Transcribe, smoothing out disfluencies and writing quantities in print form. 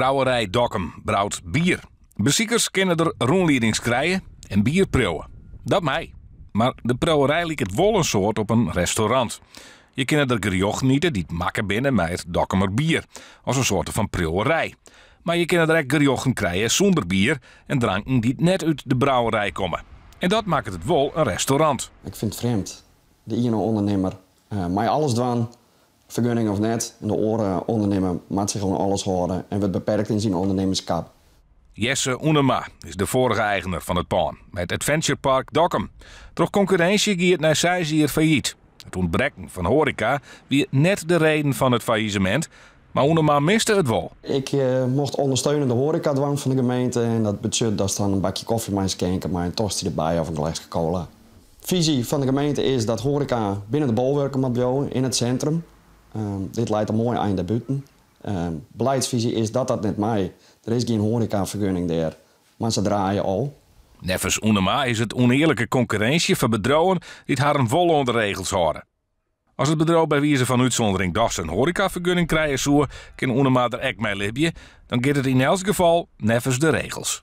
Brouwerij Dokkum brout bier. Besikers kinne der rûnliedings krije en bier priuwe. Dat mei. Mar de brouwerij liket wol in soad op in restaurant. Je kinne der gerjochten ite dy't makke binne mei it Dokkumer bier, as in soarte fan priuwerij. Mar je kinne der ek gerjochten krije sûnder bier en dranken dy't net út de brouwerij komme. En dat makket it wol in restaurant. Ik fyn it frjemd. De iene ûndernimmer mei alles dwaan, fergunning of net, en de oare ûndernimmer moat sich oan alles hâlde en wurdt beperkt yn syn ûndernimmerskap. Jesse Oenema is de foarige eigener fan it pân by it Adventure Park Dokkum. Troch konkurrinsje gie it nei seis jier fallyt. It ûntbrekken fan hoareka wie net de reden fan it fallisemint, mar Oenema miste it wol. Ik mocht ûndersteunende hoareka dwaan fan de gemeente en dat betsjut datst dan in bakje kofje meist skinke mei in tosty derby of in gleske kola. Fisy fan de gemeente is dat hoareka binnen de bolwurken moat bliuwe, yn it sintrum. Dit leit in moai ein dêrbûten. Beleidsfisy is dat dat net mei. Der is gjin hoarekafergunning dêr, mar se draaie al. Neffens Oenema is it ûnearlike konkurrinsje foar bedriuwen dy't harren wol oan de regels hâlde. As it bedriuw by wize fan útsûndering dochs in hoarekafergunning krije soe, kin Oenema der ek mei libje. Dan giet it yn elts gefal neffens de regels.